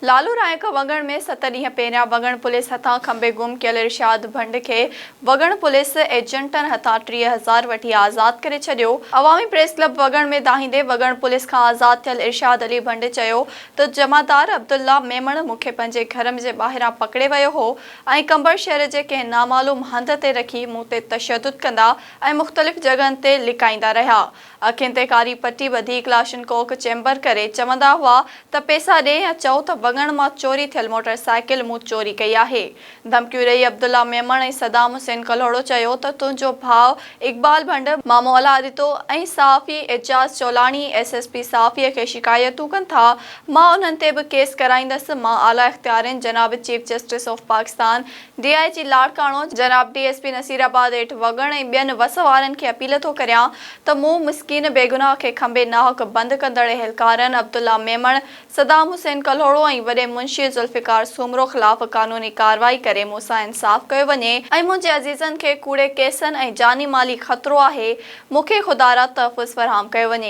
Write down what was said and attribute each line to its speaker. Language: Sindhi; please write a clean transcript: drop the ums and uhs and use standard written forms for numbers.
Speaker 1: لالو رائڪ وڳڻ ۾ ست ڏينهن پهريان وڳڻ پوليس هٿان کنڀي گم ڪيل ارشاد ڀنڊ کي وڳڻ پوليس ايجنٽن هٿان 30,000 وٺي آزاد ڪري ڇڏيو. عوامي پريس ڪلب وڳڻ ۾ دانهيندي وڳڻ پوليس کان آزاد ٿيل ارشاد علي ڀنڊ چيو ته جمعدار عبدالله ميمڻ مون کي پنهنجي گهر جي ٻاهران پڪڙي ويو هو ۽ قمبر شهر جي ڪنهن نامعلوم هنڌ تي رکي مون تي تشدد ڪندا ۽ مختلف جڳهن تي لڪائيندا رهيا. اکين تي ڪاري پٽي ٻڌي ڪلاشنڪوڪ چيمبر ڪري چوندا هئا ته پئسا ڏي يا چئو ته وڳڻ مان چوري ٿيل موٽر سائيڪل مون چوري ڪئي آهي. ڌمڪيون ڏئي عبدالله ميمڻ ۽ صدام حسين ڪلهوڙو چيو ته تنهنجو ڀاء اقبال ڀنڊ، مامو الهه ڏتو ۽ صحافي Ejaz Cholani S S P صحافي کي شڪايتون ڪن ٿا، مان انهن تي به ڪيس ڪرائيندس، مان اعليٰ اختيارين جناب chief justice of Pakistan, D I G Larkana, جناب D S P Nasirabad eight Wagan ۽ ٻين وس وارن کي اپيل ٿو ڪريان ته مون مسڪين بيگناهه کي کنڀي ناحق بند ڪندڙ اهلڪارن عبدالله ميمڻ، صدام حسين ڪلهوڙو ۽ وڏي منشي ذوالفقار سومرو خلاف قانوني ڪارروائي ڪري مون سان انصاف ڪيو وڃي ۽ منهنجي عزيزن کي ڪوڙي ڪيسن ۽ جاني مالي خطرو آهي مون کي خدارا تحفظ فراهم ڪيو وڃي.